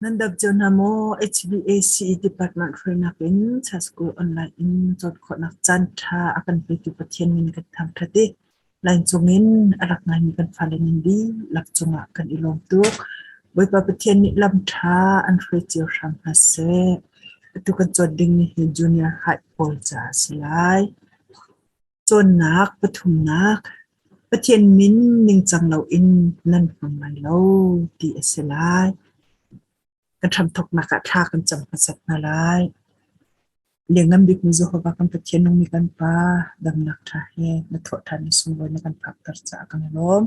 Nan dap cio hna maw? HVAC Department hruainak in Church School online in cawn khawhnak caanṭha a kan petu Pathian min kan thangṭhat i line cungin a rak ngaimi kan fale nan dihlak cungah kan i lawm tuk. Bawipa Pathian nih lam ṭha an hruai cio hram hna seh. Atu kan cawn dingmi hi junior high pawl caah a si lai. Cawnnak pathumnak, Pathian min ningcang loin nan hmang lai lo ti a si lai. Kan hramthawknak ah thla kan cam hmasat hna lai. Lianngan bikmi Jehovah kan Pathian nungmi kan Pa, damnak ṭha he na thawhṭhan ni sunglawi na kan phakter caah kan i lawm.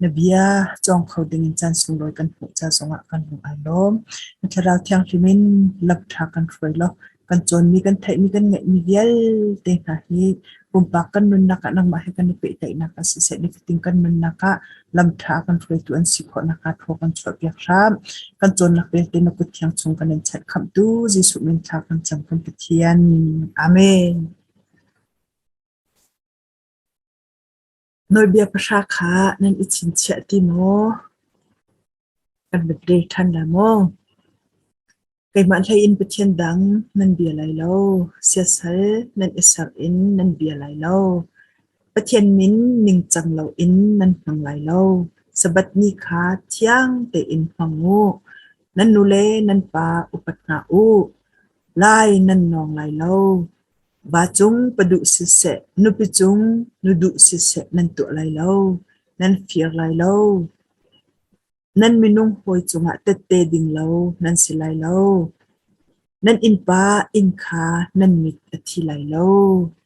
Na bia cawng kho dingin caan sunglawi kan hmuh ca zongah kan lung ai lawm. Na Thlarau Thianghlim in lam ṭha kan hruai law kan cawnmi, kan theihmi, kan ngeihmi vialte hna hi pumpak kan nunnak ah nangmah he kan i pehtlaihnak ah siseh, nifatin kan nunnak ah lam ṭha kan hruaitu an si khawh nakhnga thaw kan chuahpiak hram. Kan cawnnak vialte na kut thiang chung kan in chanh khamhtu Jesuh min thla kan cam kan Pathian. Amen. Nawlbia pahra kha nan i chinchiah ti maw? Kan vat rel ṭhan lai maw? Keimah hlei in Pathian dang nan bia lai lo, siasal nan i serh in nan bia lai lo. Pathian min ningcang loin nan hmang lai lo. Sabbath ni kha thiang tein hmang u. Nan nu le nan pa upat hna u. Lai nan nawng lai lo. Va cung paduh siseh, nupi cung nuduh siseh nan tuah lai lo, nan fir lai lo. Nan minung hawi cungah tette ding lo nan si lai lo. Nan innpa inn kha nan mit a thi lai lo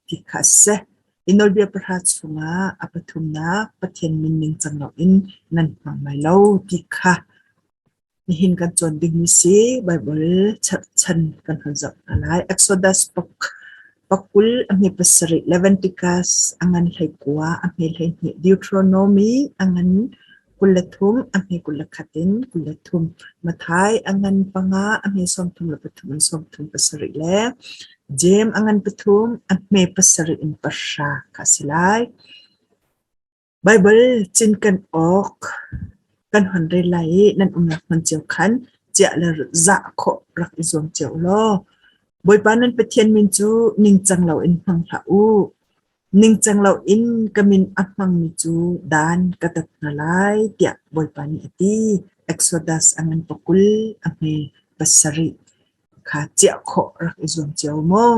ti kha a si. Hi nawlbia pahra chungah a pathumnak Pathian min ningcang loin nan hmang lai lo ti kha Nihin kan cawn dingmi si Baibal cherhchan kan hun zoh hna lai. Exodus pakul a hme pasarih, Leviticus a ngan 19 a hme 12, Deuteronomy a ngan 23 a hme 21 in 23, Matthai a ngan panga a hme 33 in 37 le Jeim a ngan pathum a hme pasarih in pahra kha a si lai. Baibal cinken awk kan hon rel lai i nan umnak hmun cio khan ciah le zah khawh rak i zuam cio ulaw Bawipa nan Pathian min cu ningcang loin hmang hlah u. Ningcang loin ka min a hmangmi cu dan ka tat hna lai, tiah Bawipa nih a ti. Exodus a ngan pakul a hme pasarih kha ciah khawh rak i zuam cio maw?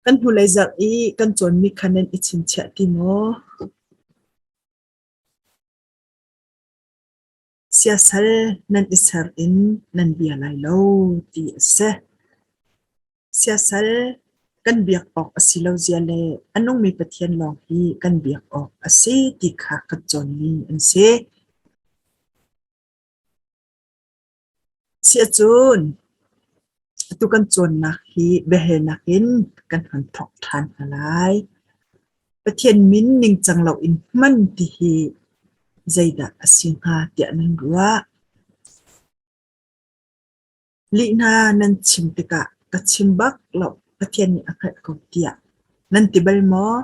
Kan hnulei zarh i kan cawnmi kha nan i chinchiah ti maw? Siasal nan i ser in nan bia lai lo ti a si. Siasal kan biak awk a si lo zia le a nungmi Pathian lawng hi kan biak awk a si ti kha kan cawnmi an si. Siahcun atu kan cawnnak hi biahalnak in kan hon thawk ṭhan hna lai. Pathian min ningcang loin hman ti hi zeidah a si hnga tiah nan ruah? Lih hna nan chim tikah ka chim bak lo, Pathian nih a hngalh ko tiah nan ti bal maw?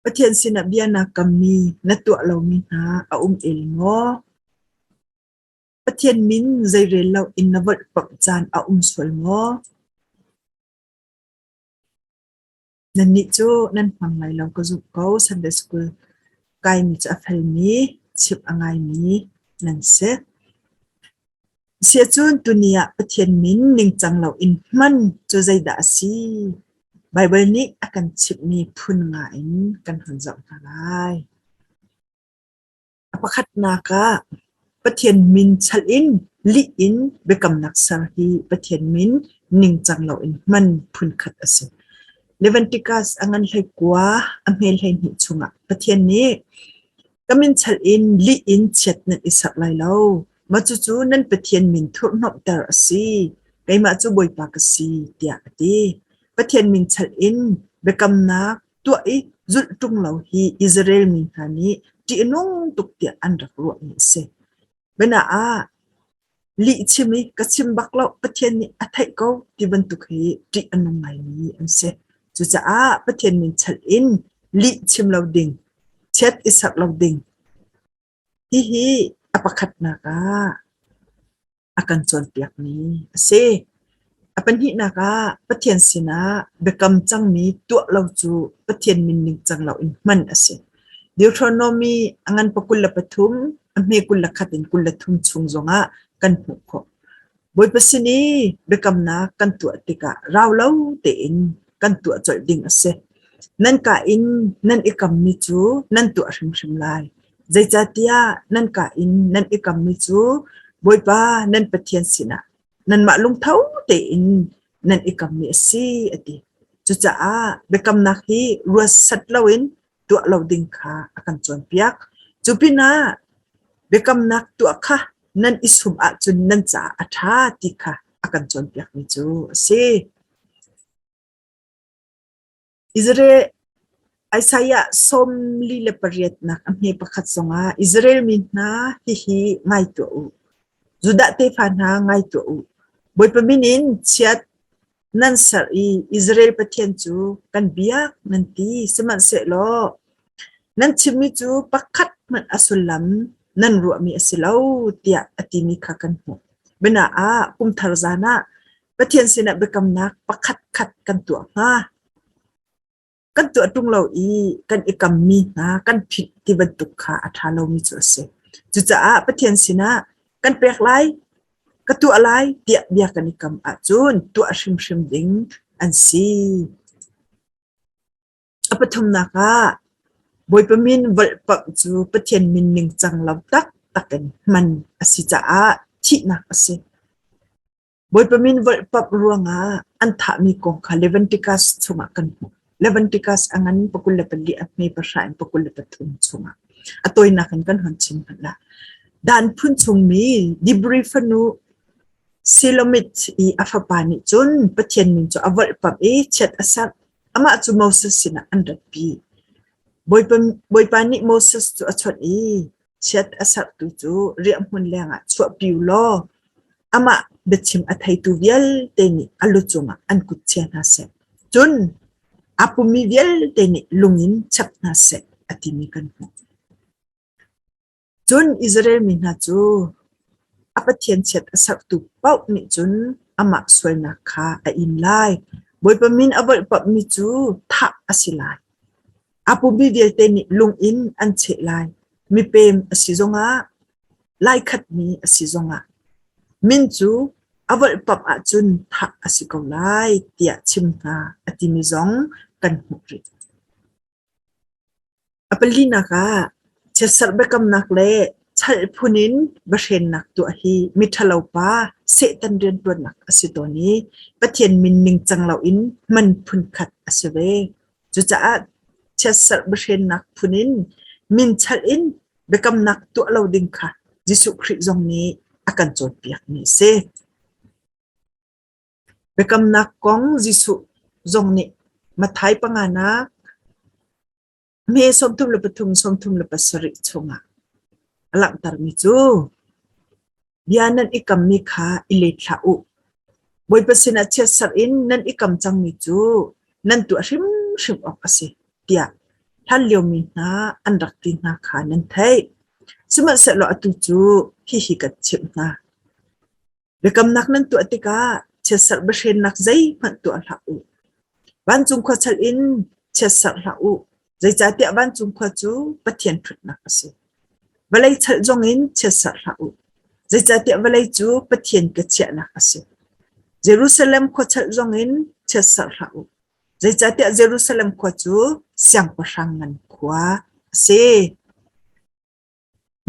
Pathian sinah bia naa kammi na tuah lomi hna a um el maw? Pathian min zeirel loin na volhpamh caan a um sual maw? Nannih cu nan hmang lai lo ka zumh ko. Sunday school kaimi cu a felmi, chimh a ngaimi nan si. Siahcun tuni ah Pathian min ningcang loin hman cu zeidah a si? Baibal nih a kan chimhmi phun nga in kan hun zoh hna lai. A pakhatnak ah Pathian min chalh in lih in biakamnak ser hi Pathian min ningcang loin hman phunkhat a si. Leviticus a ngan 19 a hme 12 chungah Pathian nih ka min chalh in lih in chiat nan i serh lai lo. Mah cucu nan Pathian min thurhhnawmhter a si. Keimah cu Bawipa ka si, tiah a ti. Pathian min chalh in biakamnak tuah i zulh ṭung lo hi Israel mi hna nih ṭih a nung tuk tiah an rak ruahmi a si. Biana ah, lihchim i ka chim bak lo, Pathian nih a theih ko ti bantuk hi ṭih a nung ngaimi an si. Cucaah Pathian min chalh in lih chim lo ding, chiat i serh lo ding. Hihi a pakhatnak ah a kan cawnpiakmi a si. A pahnihnak ah Pathian sinah biakam cangmi tuah lo cu Pathian min ningcang loin hman a si. Deuteronomy a ngan pa 23, a hme 21 in 23 chung zongah kan hmuh khawh. Bawipa sin i biakamnak kan tuah tikah rau lo tein kan tuah colh ding a si. Nan ka in nan i kammi cu nan tuah hrimhrim lai. Zeicahtiah nan ka in nan i kammi cu Bawipa nan Pathian sinah nanmah lungtho tein nan i kammi a si, a ti. Cucaah biakamnak hi ruat set loin tuah lo ding kha a kan cawnpiak. Cu pinah biakamnak tuah kha nan i sum ahcun nan caah a ṭha ti kha a kan cawnpiakmi cu a si. Israel Isaiah 48 nak a hme pakhat zongah Israel mi hna hihi ngai tuah u. Judah tefa hna ngai tuah u. Bawipa min in chiat nan serh i Israel Pathian cu kan biak nan ti. Sihmanhsehlaw nan chimmi cu pakhat hmanh a sullam nan ruahmi a si lo tiah a timi kha kan hmuh. Biana ah kumthar zan ah Pathian sinah biakamnak pakhatkhat kan tuah hnga. Kan tuah ṭung lo i kan i kammi hna kan philh ti bantuk kha a ṭha lomi cu a si. Cucaah Pathian sinah kan pek lai, ka tuah lai tiah bia kan i kam ahcun tuah hrimhrim ding an si. A pathumnak ah Bawipa min volhpamh cu Pathian min ningcang lo taktak in hman a si caah thihnak a si. Bawipa min volhpamh ruangah an thahmi kong kha Leviticus chungah kan hmuh. Leviticus a ngan 24 a hme pahra in 23 chungah. A tawinak in kan hon chim hmanh lah. Dan phun chungmi Dibri fanu Selomith i a fapa nih cun Pathian min cu a volhpamh i chiat a serh. Amah cu Moses sinah an ratpi. Bawipa, Bawipa nih Moses cu a chawnh i Chiat a serhtu cu riahhmun lengah chuahpi u law amah biachim a theitu vialte nih a lu cungah an kut chia hna seh. Cun aa pummi vialte nih lung in chep hna seh, a timi kan hmuh. Cun Israel mi hna cu a Pathian chiat a serhtu paoh nih cun amah sualnak kha a in lai. Bawipa min a volhpamhmi cu thah a si lai. Aa pummi vialte nih lung in an cheh lai. Mipem a si zongah, laikhatmi a si zongah, min cu a volhpamh ahcun thah a si ko lai tiah chim hna a timi zong kan hmuh rih. A palinak ah chiatserh biakamnak le chalh phun in bahrennak tuah hi miṭhalo pa Satan rianṭuannak a si tawn i Pathian min ningcang loin hman phunkhat a si ve. Cucaah chiatserh bahrennak phun in min chalh in biakamnak tuah lo ding kha Jesuh Khrih zong nih a kan cawnpiakmi a si. Biakamnak kong Jesuh zong nih Matthai panganak Hme 33 37 chungah a langhtermi cu bia nan i kammi kha i let hlah u. Bawipa sinah chiatserh in nan i kam cangmi cu nan tuah hrimhrim awk a si tiah hlanlio mi hna an rak ti hna kha nan theih. Sihmanhsehlaw atu cu hihi kan chimh hna. Biakamnak nan tuah tikah chiatserh biahrennak zeihmanh tuah hlah u. Vancung khua chalh in chiatserh hlah u, zeicahtiah vancung khua cu Pathian ṭhutnak a si. Vawlei chalh zongin chiatserh hlah u, zeicahtiah vawlei cu Pathian ke chiahnak a si. Jerusalem khua chalh zongin chiatserh hlah u, zeicahtiah Jerusalem khua cu siangpahrang ngan khua a si.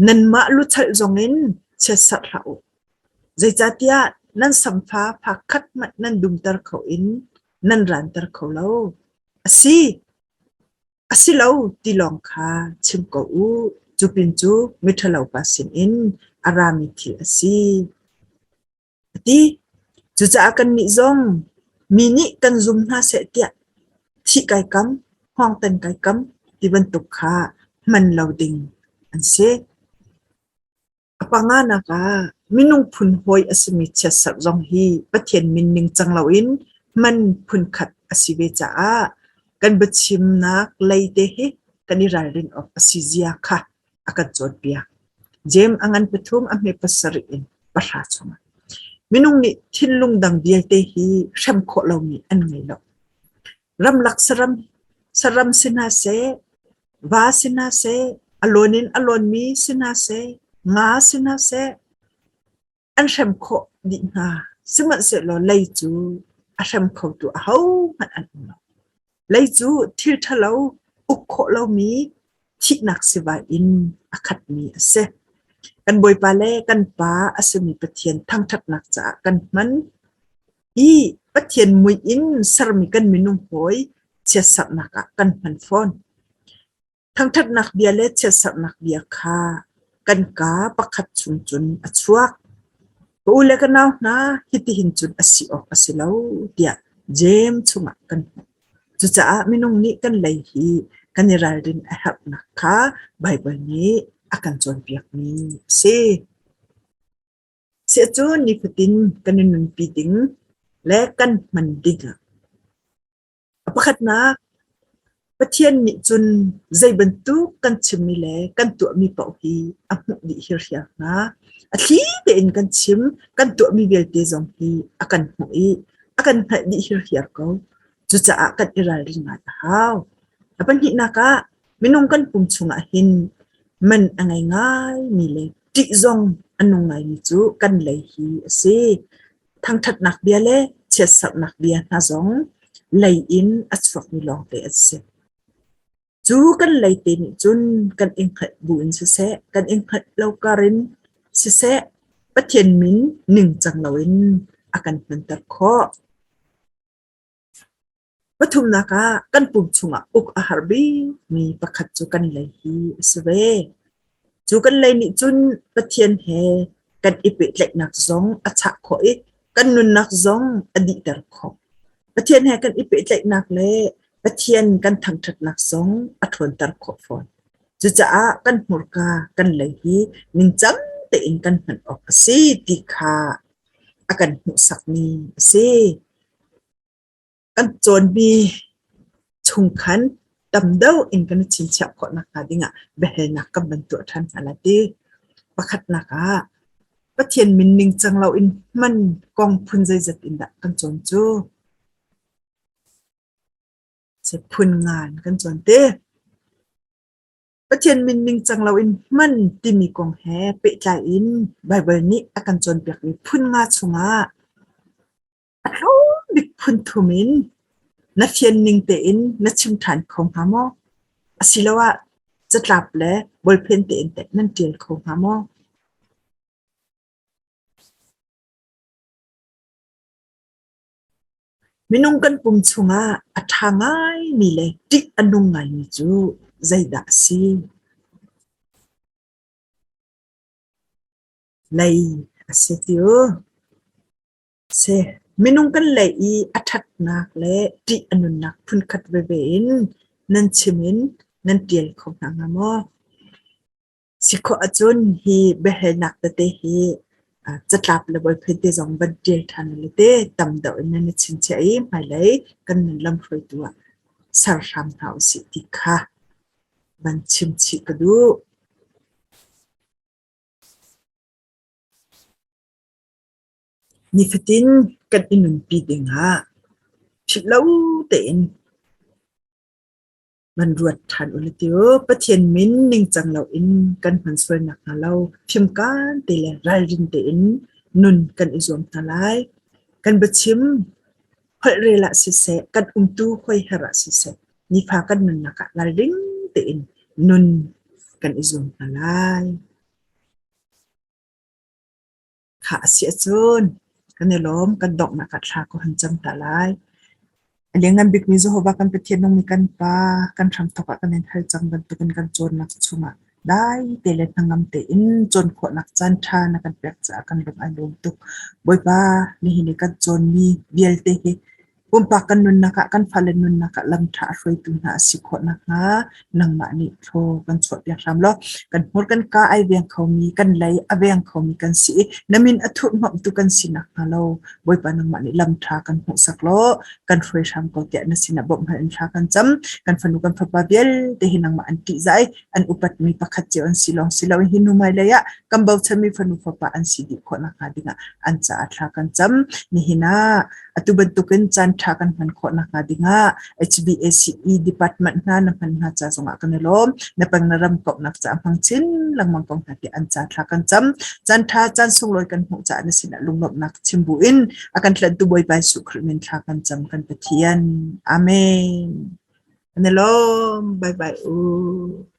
Nanmah luchalh zongin chiatserh hlah u, zeicahtiah nan samfa phak khat hmanh nan dumter kho in nan ranter kho lo. A si, a si lo ti lawng kha chim ko u, cu pin cu miṭhalopa sinin a rami thil a si. A ti. Cucaah kannih zong mi nih kan zum hna seh tiah thih kai kam, hngawngtan kai kam ti bantuk kha hman lo ding an si. A panganak ah minung phun hawi a simi chiatserh zong hi Pathian min ningcang loin hman phunkhat a si ve caah kan biachimnak lei te hi kan i ralrin awk a si zia kha a kan cawnpiak. Jeim a ngan pathum a hme pasarih in pahra chungah. Minung nih thinlung dang vialte hi hrem khawh lomi an ngei lo. Ramlak saram, saram si hna seh, va si hna seh, a lawn in a lawnmi si hna seh, nga si hna seh, an hrem khawh dih hna. Sihmanhsehlaw lei cu a hrem khotu ahohmanh an um lo. Lei cu thil ṭhalo uk khawh lomi thihnak sivai in a khatmi a si. Kan Bawipa le kan Pa a simi Pathian thangṭhatnak caah kan hman i Pathian mui in sermi kan minung hawi chiatserhnak ah kan hman fawn. Thangṭhatnak bia le chiatserhnak bia kha kan kaa pakhat chung cun a chuak. Ka u le ka nau hna, hitihin cun a si awk a si lo, tiah Jeim chungah kan hmuh. Cucaah minung nih kan lei hi kan i ralrin a herhnak kha Baibal nih a kan cawnpiakmi a si. Siahcun nifatin kan i nunpi ding le kan hman ding ah A pakhatnak, Pathian nih cun zei bantuk kan chimmi le kan tuahmi paoh hi a hmuh dih hirhiar hna. A thli tein kan chim, kan tuahmi vialte zong hi a kan hmuh i a kan hngalh dih hirhiar ko. Cucaah kan i ralrin ngai a hau. A pahnihnak ah, minung kan pum chungah hin man a ngei ngaimi le ṭih zong a nung ngaimi cu kan lei hi a si. Thangṭhatnak bia le chiatserhnak bia hna zong lei in a chuakmi lawngte an si. Cu kan leite nih cun kan i hngalh bu in siseh, kan i hngalh lo kar in siseh, Pathian min ningcang loin a kan hmanter khawh. Pathumnak ah kan pum chungah uk a har bikmi pakhat cu kan lei hi a si ve. Cu kan lei nih cun Pathian he kan i pehtlaihnak zong a chah khawh i kan nunnak zong a dihter khawh. Pathian he kan i pehtlaihnak le Pathian kan thangṭhatnak zong a ṭhawnter khawh fawn. Cucaah kan hmurka kan lei hi ningcang tein kan hman awk a si ti kha a kan hmuhsakmi a si. Kan cawnmi chung khan tam deuh in kan i chinchiah khawh nakhnga dingah biahalnak kan van tuah ṭhan hna lai ti. Pakhatnak ah, Pathian min ningcang loin hman kong phun zeizat in dah kan cawn cu? Phun ngan kan cawn te. Pathian min ningcang loin hman timi kong he pehtlai in Baibal nih a kan cawnpiakmi phun nga chungah A tlawm bik phun thum in na fian ning tein na chim ṭhan kho hnga maw? Asiloah catlap le bawlphen tein teh nan ṭial kho hnga maw? Minung kan pum chungah a ṭha ngaimi le ṭih a nung ngaimi cu zeidah a si? Lei a si ti u. Si. Minung kan lei i a ṭhatnak le ṭih a nunnak phunkhat veve in nan chim in nan ṭial kho hna hnga maw? Si khawh ahcun hi biahalnak tete hi catlap le bawlphen te zong van ṭial ṭhan u te tam deuh in nan i chinchiah i hmailei kan nun lamhruaitu ah ser hram hna usih ti kha van chim chih ka duh. Nifatin kan i nunpi dingah philh lo tein van ruat ṭhan u ti u. Pathian min ningcang loin kan hman sual nakhnga lo fimkaan te le ralrin tein nun kan i zuam hna lai. Kan biachim holhrel ah siseh, kan umtu hoiher ah siseh, nifa kan nunnak ah ralring tein nun kan i zuam hna lai. Khah a si ahcun kan i lawm, kan donghnak ah thla ka hun cam ta lai. A lianngan bikmi Jehovah kan Pathian nungmi kan Pa, kan hramthawk ah kan in hal cang bantukin kan cawnnak chungah dai te le hnangam tein cawn khawhnak caan ṭha na kan pek caah kan lung ai lawm tuk. Bawipa, nihin i kan cawnmi vialte hi Pumpak kan nunnak ah kan fale nunnak ah lam ṭha a hruaitu hna a si khawh nakhnga nangmah nih thlaw kan chuahpiak hram law kan hmur kan kaa ai veng khomi kan lei a veng khomi kan si i na min a thurhhnawmhtu kan si nakhnga lo Bawipa nangmah nih lam ṭha kan hmuhsak law kan hruai hram ko tiah na sinah bawmh hal in thla kan cam. Kan fanu kan fapa vialte hi nangmah an ṭihzah i an upatmi pakhat cio an si lawng si loin hi nu hmailei ah kan bochanmi fanu fapa an si dih khawh nakhnga dingah an caah thla kan cam. Nihin ah atu bantukin caan ṭha kan hman khawh nakhnga dingah HBACE department hna na hman hna ca zongah kan i lawm. Na peng na ram kauhnak caah hmang chin lengmang ko hna tiah an ca thla kan cam. Caan ṭha caan sunglawi kan hmuh caah na sinah lunglawmhnak chim buin a kan tlanhtu Bawipa Jesuh Khrih min thla kan cam kan Pathian. Amen. An i lawm. Bye bye u.